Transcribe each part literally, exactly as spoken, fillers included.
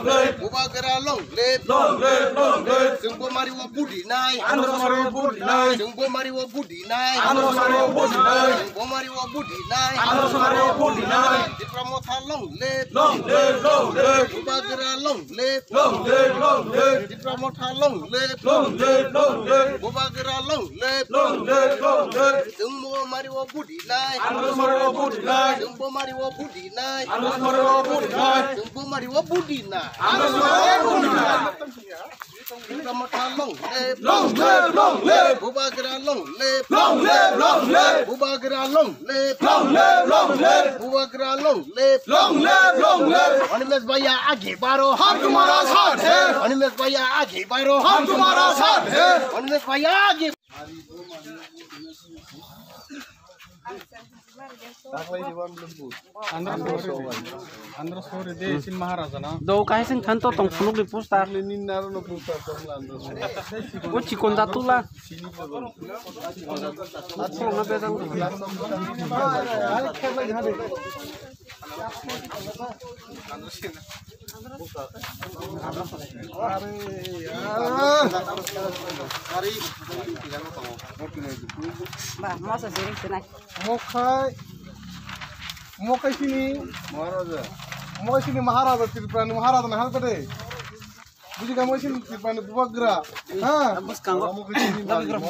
Bubagra long live. Long live, long live. Chwng bo mari o budi nai. Ano mari o budi nai. Chwng bo mari o budi nai. Ano mari o budi nai. Chwng bo mari o budi nai. Ano mari o budi nai. Tipra Motha long live. Long live, long live. Bubagra long live. Long live, long live. Tipra Motha long live. Long live, long live. Bubagra long live. Long live, long live. Chwng bo mari o budi nai. Ano mari o budi nai. Chwng bo mari o budi nai. Ano mari o budi nai. Chwng bo mari o budi nai. Ano mari o budi nai. Tipra Motha long live. Long live, long live. Bubagra long live. Long live, long live. Bubagra long live. Long live, long live. Bubagra long live. Long live, long live. Animesh bhaiya aage baro. Hum tumhara saath hai. Animesh bhaiya aage baro. Hum tumhara saath hai. Animesh bhaiya aage. Andro sori de, sin Maharaja na. Do kaising thanto tong phunukni poster. Ni naro no poster tong la andro sori. O chikon da tula. Sini ko. Atso na bejang. Ba, moso siring sinai. Mokhai, mokhai sini Maharaja. Mokhai sini Maharaja, Tripura ni Maharaja na halkade. Buji ka mokhai sini Tripura ni Bubagra. Ha?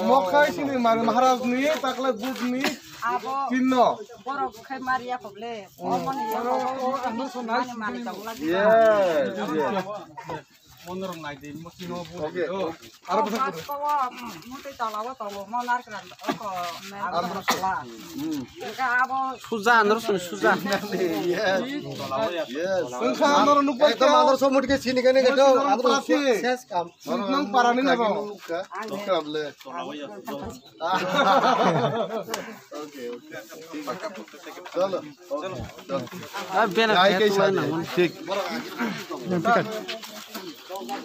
Mokhai sini Maharaj ni, takla Buj ni. Abo. Tinno. Borok khai mariya koble. Omo ni. Yes, yes. Monorok nai di, mo kino bo. Okay. Aro bwsa ko. Mutai tola o tongo, mo narkra ko. Andro sala. Hmm. Ka abo. Suja, andro sung suja. Yes. Yes. Wngkha andro nuk pai. Ekdom andro so mutke sini kene ke do. Andro ses kam. Nang parani na ko. Nuk ka. Nuk ka ble. Okay, okay. Chalo. Okay, chalo. Ah, bena kaya tu na. Thik. Tongma,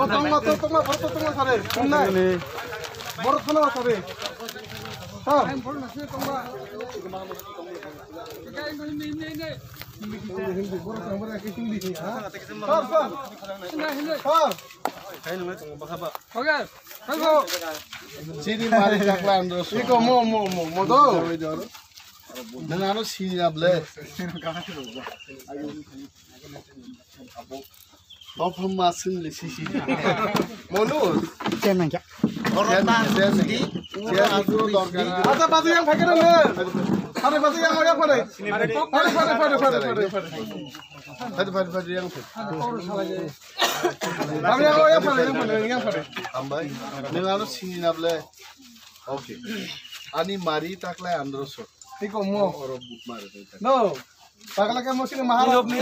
tongma, tongma, tongma sare. Borok thana sare. Ha. Hindi, hindi, borok thangbar ake hindi. Ha? Sir, sir. Sir. Okay. Chini mari chakla andro so. Iko mo, mo, mo, mo do. Nang ano sini able. Top hum masin le sisi. Monu. Chen nang kya? Chen, chen. Chen itu dorkar. Acha, bazu yang phai kena ne. Phai, bazu yang, yang phai. Phai, phai, phai, phai, phai, phai. Phai, phai, phai, yang phai. Bazu yang, yang phai, yang phai, yang phai. Ambai. Nang ano sini na ble. Okay. Ani mari taklai andro so. Tiko mo. Oro but mare. No. Pagla ke mosini Maharaj ni,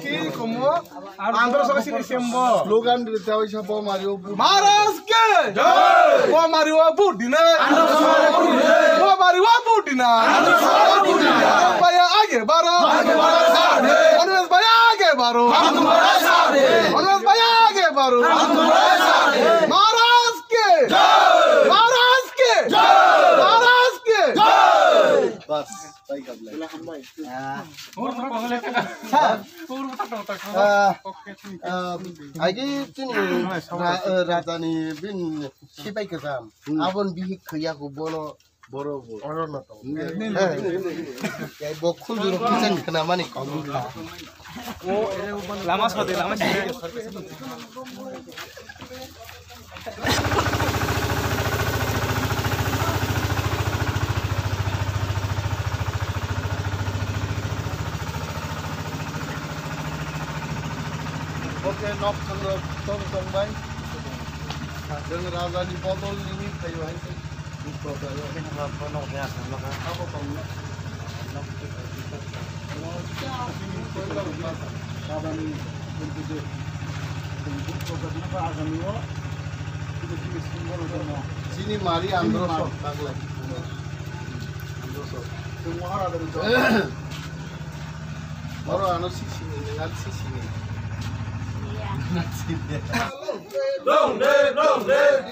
ki komo, andro saka sini sembo. Slogan de tawi sabo Mario. Maharaj ke jai. Bo Mario budina. Andro saka budina. Bo Mario budina. Andro saka budina. Bhaiya aage baro. Aage baro sir. Always bhaiya aage baro. Hum tumhara saath hai. Always bhaiya aage baro. Hum tumhara saath hai. Maharaj ke jai. Maharaj ke jai. Maharaj ke jai. Bas. Tei kable. Ah. Ah, ah, agi chini ra-, eh, raja ni bini sipai kwcham. Hmm. Abon bihik khaiya ko bono. Boro bo. Oro no to. Hmm. Eh. Bo khundu ro kichang khna mani kong kha. Lama sode, lama sode. Oke, nok thangrok tong tong bai. Jeng raja ni bodol ni ni thayo hai se. Nok ya, nok ya. Abo tong nok. Chini mari andro sok taglai. Andro sok. Oro ano sisini, nang sisini. Long live, long live.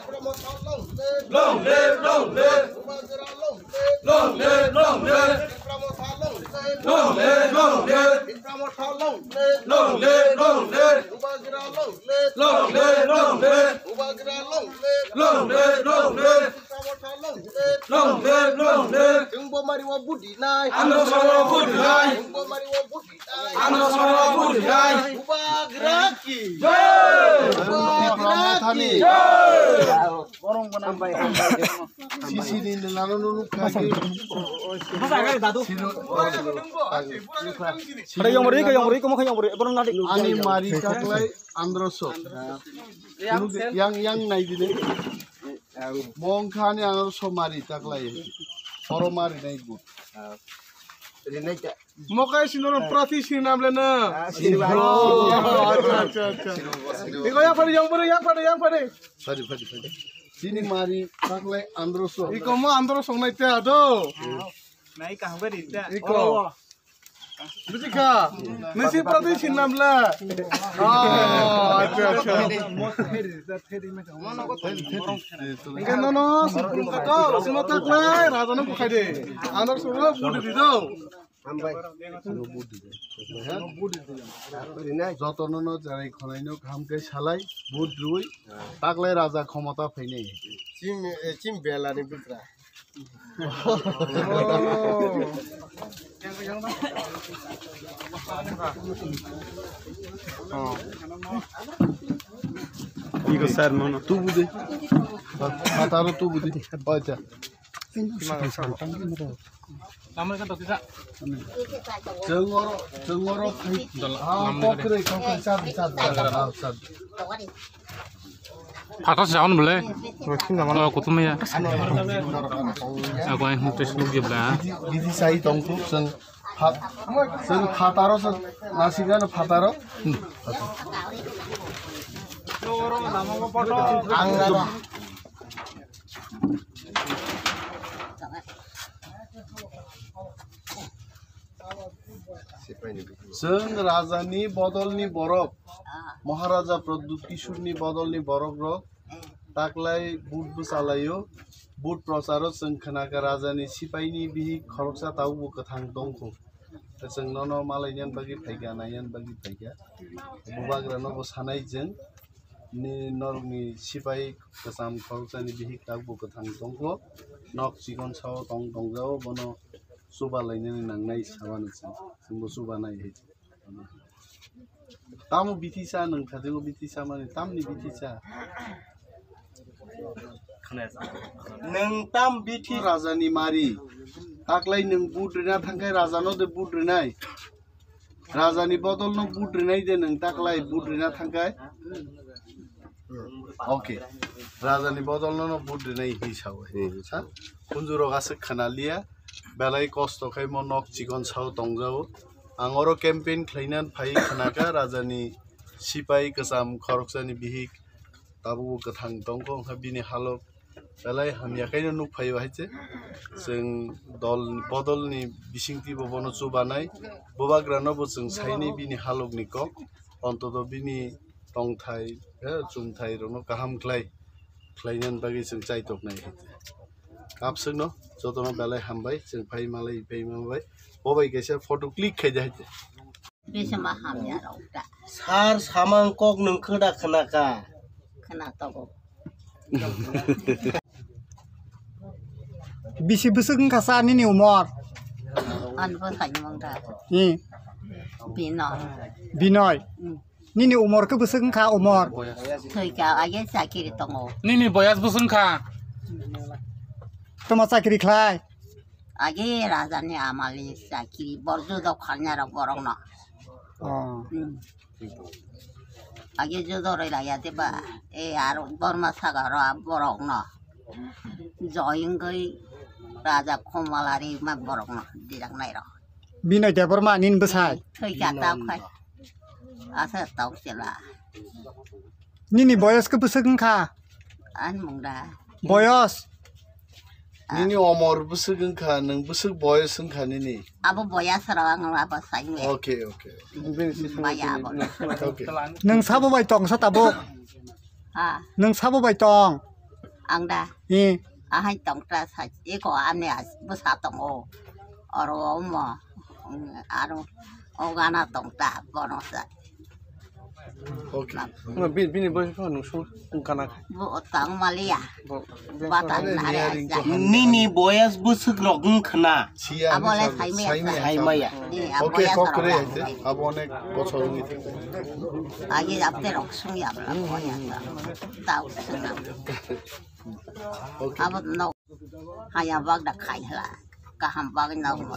Long live, long live. Long live, long live. Chwng bo mari o budi nai. Andro soro budi nai. Chwng bo mari o budi nai. Andro soro budi nai. Bubagra ki. Jai. Bubagra ki. Jai. Sisi ni nang nang nang nang. Ada yang beri, yang beri, kamu yang beri. Ani mari taklai andro so. Yang, yang nai dile. Mongkhani andro so mari taklai. Oro mari nai gu. Mokai sino prati sinam le na. Iko yang pada, yang pada, yang pada, yang pada. Sini mari taklai andro so. Iko mo andro so nai te ado. Nai kaham ka ri ta. Iko. Buji kha? Nisi prati sinam le. Oh, acha, acha. Engke nono, siprum kato, sima taklai, raja no bukhai de. Andro so budi di do. Jotono no jarai khonai no kaham khe salai, vote rwi, taklai raja khomota phainai. Chim, eh, chim belani bukra. Iko sir mono. Tubu de. Hataro tubu de. Acha. Chwng oro, chwng oro phai. Ah, kokre, kokre, chad, chad, chad, chad. Phatos jagon bole. Oh, kutumaya. Ako ai hum tes nuk gibla. Bidi, bidi sai tong tu, chwng phat, chwng phataro, chwng nasik ano phataro. Ang Chwng rajani bodolni borok, Maharaja Pradyut Kishorni bodolni borok rok taklai vote bwchalaio, vote procharo chwng khnakha rajani sipaini bihik khoroksa tabukbo kwthang tongkho. Chwng nono malainani bagwi phaikha, nainani bagwi phaikha. Bubagrano bo sanai chwng, ni norokni sipai kwcham khoroksani bihik tabukbo kwthang tongkho. Nok chikon sao tong tongjao, bono chuba lainani nangnai samani chwng, chwngbo chuba nai hai. Tamo bithi cha nwng khajago, bithi cha mani tamni bithi cha? Nwng tam bithi rajani mari. Taklai nwng vote rina thangkhai rajano de vote rinai. Rajani bodolno vote rinai de nwng taklai vote rina thangkhai. Okay. Rajani bodolno no vote rinai hi sao. Hmm. Ha? Khunjurok aswk khna liya. Belai kosto khai mo nok chikon sao tongjao. Ang oro campaign khlainan phai khnakha rajani sipai kwcham khoroksani bihik tabukbo kwthang tongkho, wngkha bini halok belai hamya khaino nuk phaio hai se. Chwng dol bodolni bisingtwi bo bono chubanai, bubagrano bo chwng sainai bini halokni kok, ontoto bini tongthai, eh, chumthai rokno kaham khlai, khlainani bagwi chwng chaitoknai hai se. Kapswkno jotono belai hambai, chwng phai malai, phai malai, bo bai kaisa photo click khai de hai se. Bisi ma hamya rok da. Sar samang kok nwng khwda khwnaka. Khwna tongo. Bisi bwswk wngkha sa nini umor? Ani bo sai mung da. Ni? Binoy. Binoy. Hmm. Nini umor khe bwswk wngkha umor? Thwika age chakiri tongo. Nini boyas bwswk wngkha? Tamo chakiri khlai? Age rajani amali chakiri borjo dok khalnya rok borok no. Oh. Hmm. Age jodo roi laya deba. E aro Borma sagaro borok no. Joyingoi raja khomalari ma borok no dirak nai rok. Binoy Debbarma nini bwsai? Thwika tau khai. Asa tau chela. Nini boyos khe bwswk wngkha? Ani mung da. Boyos? Nini omor bwswk wngkha, nwng bwswk boyos wngkha nini? Abo boyas rok ang abo sai me. Okay, okay. Maya abo. Okay. Nwng sabo bai tong sa tabuk? Ha. Nwng sabo bai tong? Ang da. Hi. Ahai tong ta sa eko ani as bwsa tongo. Oro omo. Aro o gana tong ta bono sa. Okay. Bi-, bini boyfriend nung sung kana. Bo tang malia. Bo, Bata nare aja. Nini boyas bwswk rok wng khna. Abo le saimaya. Saimaya. Ni abo Okay, ya kok kore sarong. Abo onek bochor wngwi thangkha. Agi apte rok sung ya bla boya. Tau sung. Okay. Abo no. Haya bag da khai hla. Kaham bag na mo.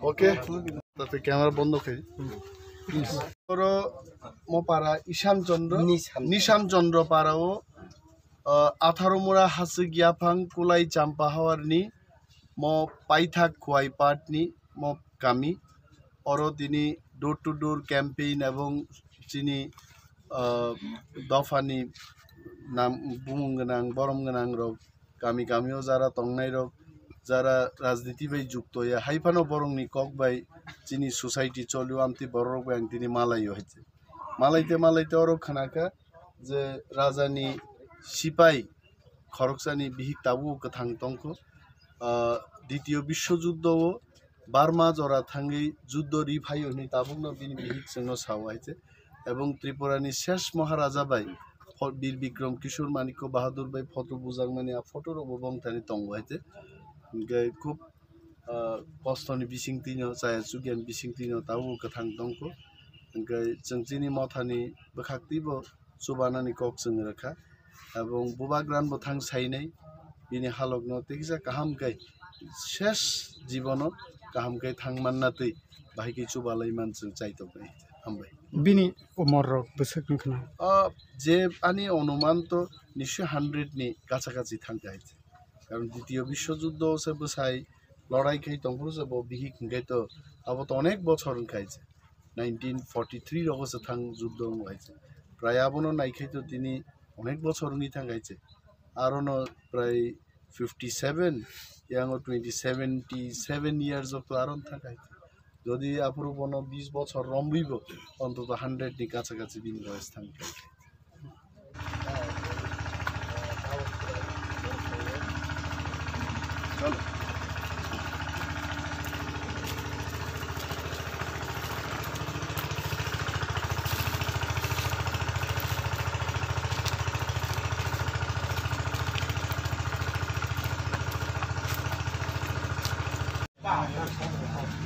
Okay. Tate camera bondo khai. Oro mo para Isham Chandra, Nisham. Nisham Chandra para o, uh, atharo mura hasik yaphang kulai champa hawarni mo paithak Khwai patni mo kami. Oro tini door to door campaign ebong chini, uh, dophani nam bumung gwnang, borom gwnang rok kami kami o jara tongnai rok, jara rajniti bai jukto ya, hai phano borok ni kok bai chini society cholio, amtwi borok rok bai ang tini malai o hai se. Malai te malai te oro khna kha je raja ni sipai khoroksa ni bihik tabuk kwthang tong kho. Ah, Ditiyo Biswo Juddo o Burma jora thangwi juddo ri phaio hwnwi tabukno bini bihik chwngno sao hai se. Ebong Tripura ni Shesh Maharaja bai pho-, Bir Bikram Kishore Manikya Bahadur bai photo bujakmani, a photo rok bo bongthani tongo hai se. Hwnkhe khub, ah, kosto ni bising twino, chaya chukya ni bising twino tabuk kwthang tong kho. Hwnkhe chwng chini mothani bwkhak twibo chubanani kok chwng rwkha. Ebong bubagrano bo thang sainai, bini halokno tei kisa kaham khe ses jibono kaham khe thang manna twi bahai khe chubalai man chwng chaitok nai. Hambai. Bini umor rok bwswk wngkhna? Ah, je ani onuman to nishi hundred ni kacha kachi thang kha hai se. Karon Ditiyo Biswo Juddo se bwsai lorai khai tongphuru se bo bihik hwnkhe to abo to onek bochor wngkha hai se. Nineteen forty three rogo se thang juddo wng hai se. Prai abono naikhai to tini onek bochor wngwi thang hai se. Arono prai fifty seven, yango twenty, seventy seven years of to aron thang hai se. Jodi aphuru bono bis bochor romwi bo, ontoto hundred ni kacha kachi bini boyes thang hai se.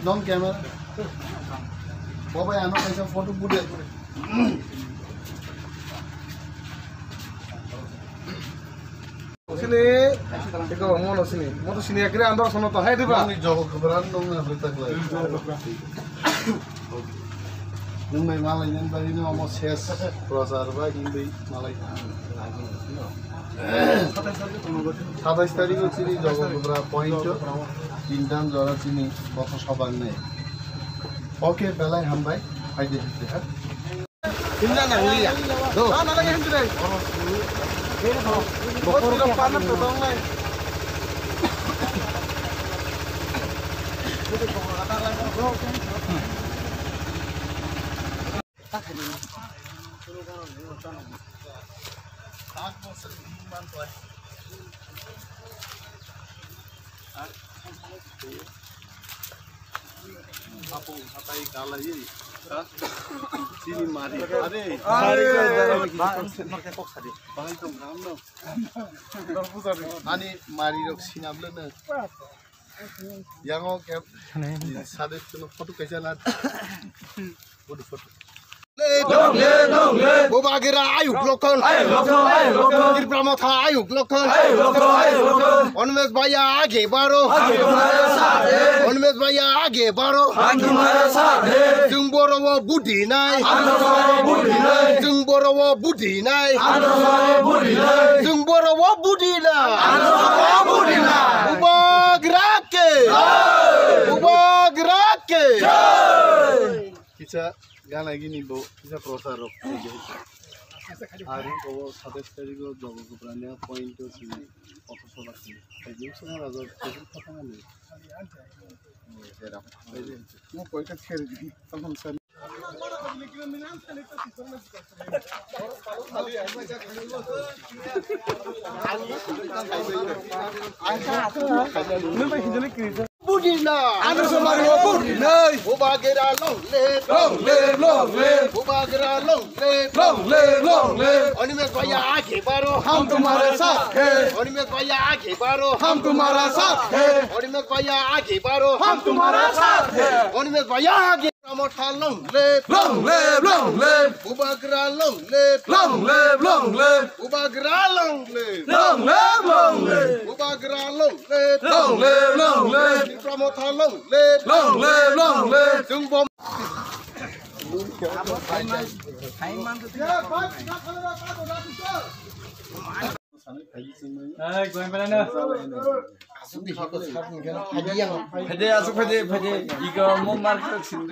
Non camera. Bobai ano kaisa photo bude. Sini, iko mono sini. Moto sini akhirnya andor sono to hai diba. Nongni jogo keberan nong na betak lai. Nung bai malai nang bai no mo ses procharba hindi malai. Satais tarikh o chini jogo bubra point o tintan jora chini bokho sobang nei. Okay, belai hambai. Hai de, hai de, ha. Tinta nang liya. Do. Ah, nana kahin tu dai. Bokor ko panas tu dong lai. Apung hatai kalai, ha? Sini mari. Are. Are. Ba, ba, kok sadi. Bahai tong ram no. Ani mari rok sinam le no. Yango ke sade kono photo kaisa na. Photo, photo. Long live, long live. Bubagra ayuk lokthon. Ayuk lokthon, ayuk lokthon. Tipra Motha ayuk lokthon. Ayuk lokthon, ayuk lokthon. Animesh bhaiya age baro. Age tumhara saath hai. Animesh bhaiya age baro. Hum tumhara saath hai. Chwng boro o budi nai. Hum tumhara budi nai. Chwng boro o budi nai. Hum tumhara budi nai. Chwng boro o budi nai. Hum tumhara budi nai. Bubagra ke. Jai. Bubagra ke. Jai. Kisa gana gini bo, kisa prochar rok. Ari ko satais tarikh o jogo kubrania point o sini, oto sola sini. Kaji usana raja, kaji kotha mani. Mo koita kher di, tamam san. Nung bai hinjali kiri. Budina. Andro Somari o budina. Bubagra long live. Long live, long live. Bubagra long live. Long live, long live. Animesh bhaiya aage baro. Hum tumhare saath hai. Animesh bhaiya aage baro. Hum tumhare saath hai. Animesh bhaiya aage baro. Hum tumhare saath hai. Animesh bhaiya aage. Pramotha long live. Long live, long live. Bubagra long live. Long live, long live. Bubagra long live. Long live, long live. Bubagra long live. Long live, long live. Pramotha long live. Long live, long live. Chwng bom. Hai, goi mana no? Phede, asuk phede, phede. Iko mo mar khe sin.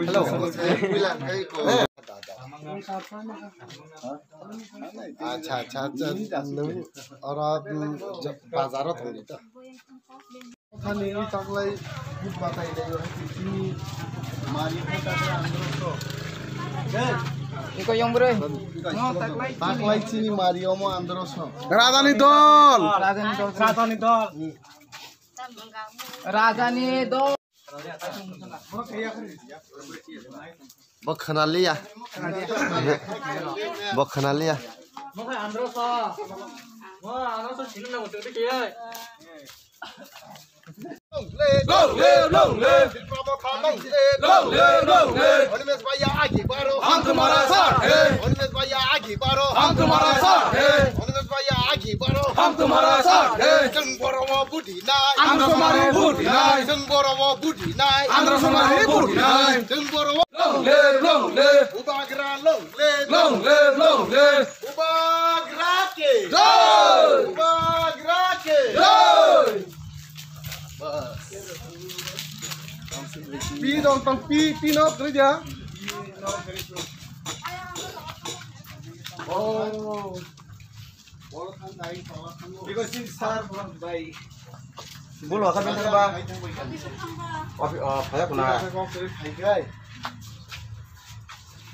Hello. Acha, acha, acha. Oro, mm, bazar o thangdi ta. Thani taklai bud batai lai o hai chini mari khe taklai andro so. Iko yong bro. Taklai chini mari omo andro so. Rajani dol. Rajani dol. Rajani dol. Rajani dol. Bo khwnaliya. Bo khwnaliya. Long live, long live. Long live, long live. Animesh bhaiya aage baro. Hum tumhara saath hai. Animesh bhaiya aage baro. Hum tumhara saath hai. Animesh bhaiya aage baro. Hum tumhara saath hai. Chwng borok o budinai. Andro Somari budinai. Chwng borok o budinai. Andro Somari budinai. Chwng borok o Long live, long live. Bubagra long live. Long live, long live. Bubagra ki. Jai. Bubagra ki. Jai. Bas. Pi dong tong pi, pi nok kerja. Oh. Bolo akan bintang ba. Ofi, oh, phaya kuna.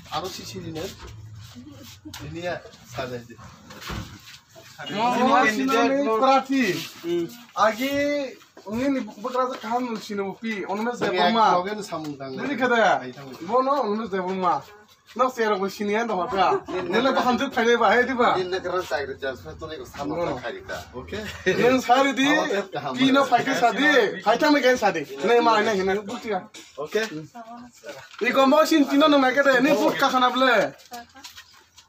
Aro si sini ne? Ini ya, sana aja. Mo, mo, sini mo, candidate, mo. Prati. Hmm. Agi, ini ni bukra sa kaham sini mo pi, Animesh Debbarma. Ini ya, kau kan sambung tang. Bini kada? Bono, Animesh Debbarma. Nok se rok sini an dong ta. Nile ba hamjuk phaile ba, he, di ba? Nile kran sai ri jas, to ne ko samo ta khai ta. Okay. Nen sari di, pino phai ke sadi, phai ta me ke sadi. Ne ma ne hina butia. Okay. Iko mo sin tino no na ke de, ni put ka khana ble.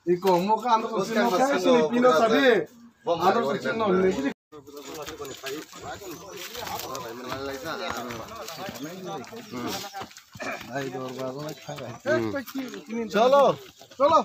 Iko mo ka ando sin no ka sin pino sadi. Ando sin no ne. Cholo, cholo.